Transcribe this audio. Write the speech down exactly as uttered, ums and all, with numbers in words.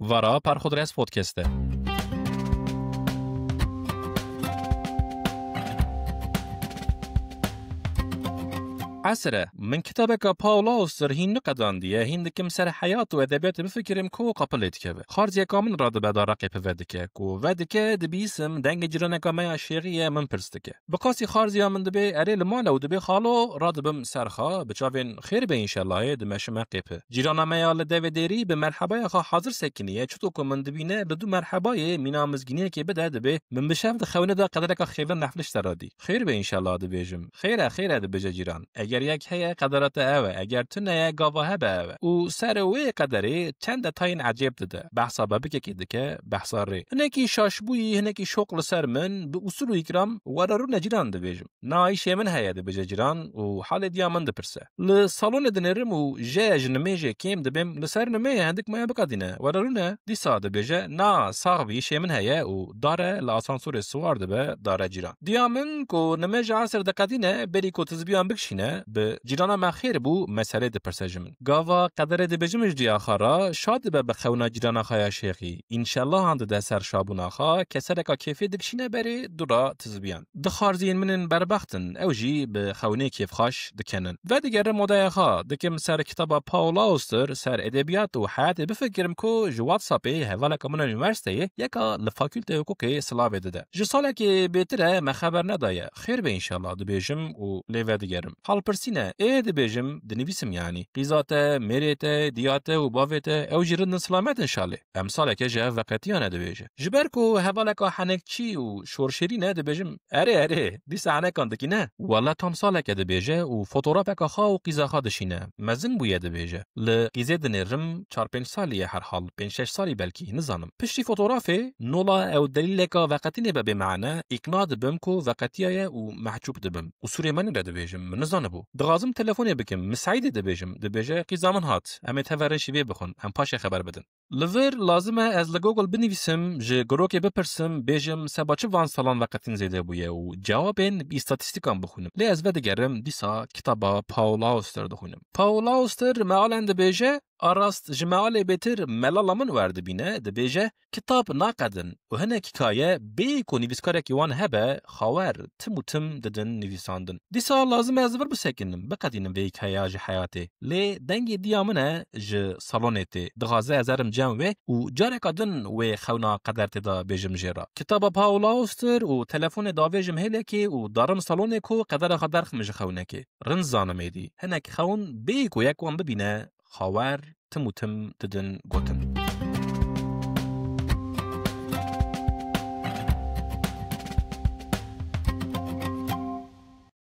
Vara Parxodres Podcast e. Esere, min kitabeka Paul Auster hîn niqedandiye, hîn dikim ser heyat û edebiyatê bifikirim ku qapilê dikeve. Xarziyeka min radibe dara qêpi vedike, ku vedike dibîsim dengê cîraneka me ya şêxî ye min pirs dike. Bi qasî xarziya min dibê erê li mal e û dibê xalo radibim ser xwe, bi çavên xêr be înşellayê dimeşime qêpi. Cîrana me ya li devê dêrî bi merhebaya xwe hazir sekiniye, çito ku min dibîne li dû merhebayê mîna mizgîniyekê bide dibê min bi şev di xewne de qedereka xêvin nefliş te radî. Xêr be înşellah dibêjim. Xêr e, xêr e dibêje cîran. Eger yek heye qedera te ew e, eger tune ye gava hebe ew e. Û ser wê qederê çend detayên ecêb dide. Behsa bebikekê dike, behsa rê. Hinekî şaşbûyî, hinekî şoq li ser min, bi usul û îkram, were rûne cîran dibêjim. Na îşê min heye dibêje cîran û halê diya min dipirse. Li salonê dinêrim û je ji nimêjê kêm dibêm, li ser nimêjê hindik maya biqedîne. Were rûne, dîsa dibêje, na, sax bî, îşê min heye û dare li asansorê siwar dibe, dare cîran. Diya min ku nimêja esir diqedîne, berî ku tizbiyan bikişîne, bi cîrana me xêr bû, meselê dipirse ji min. Gava qederê dibêjim ji diya xwe re, şa dibe bi xewna cîrana xwe ya şêxî. Înşellah han dide ser şabûna xwe, kesereka kêfê dikişîne berê dûra tizbiyan. Du xarziyên min in berbext in, ew jî bi xewnê kêfxweş dikenin. Vedigerim odaya xwe, dikim ser kitaba Paul Auster, ser edebiyat û heyatê bifikirim ku ji WhatsAppê hevaleka min a unîversîteyê yeka li fakûlteyê hukukê silavê dide. Ji salekê bêtir e me xeber nedaye. Xêr be înşallah dibêjim û lê vedigerim. Halpirsîne, ê dibêjim, dinivîsim yanî. Qîza te, mêrê te, diya te û bavê te, ew jî rind in silamet in şalê. Em saleke ji hev veqetiyane dibêje. Ji ber ku hevaleka henekçî û şorşêrî ne, dibêjim, erê, erê, dîsa henekan dikî ne. Wele tam saleke dibêje û fotografeka xwe û qîza xwe dişîne. Mezin bûye dibêje. Li qîzê dinêrim çar pênc salî ye herhal, pênc şeş salî belkî, nizanim. Piştî fotografê, nola ew delîleka veqetînê be bê mane, îqna dibim ku veqetiyaye û mehcûb dibim. Qusûrê min re dibêjim, min nizanibû. Dixwazim telefonê bikim, miseîdî dibêjim, dibêje, qîza min hat, em ê tevere şîvê bixwin, em paşê xeber bidin. Li vir lazim e ez li Google binivîsim, ji girokê bipirsim, bêjim seba çi van salan veqetîn zêde bûye û cewabên bi îstatîstîkan bixwînim. Lê ez vedigerim dîsa kitaba Paul Auster dixwînim. Paul Auster mealen dibêje, a rast ji mealê bêtir melala min werdibîne, dibêje, kitab naqedin û hinek hikaye bê ku nivîskarekî wan hebe, xawer tim û tim didin nivîsandin. Dîsa lazim e ez li vir bisekinim, biqedînim vê hikayeya ji heyatê. Lê dengê diya min e ji salonê tê. Dixwaze ez herim cem wê û careka din wê xewna qeder tê de bêjim jê re. Kitaba Paul Auster û telefonê davêjim hêlekê û darim salonê ku qedera xwe derxim ji xewnekê. Rind zanim êdî. Hinek xewn bê ku yek wan bibîne, xawer tim û tim didin gotin.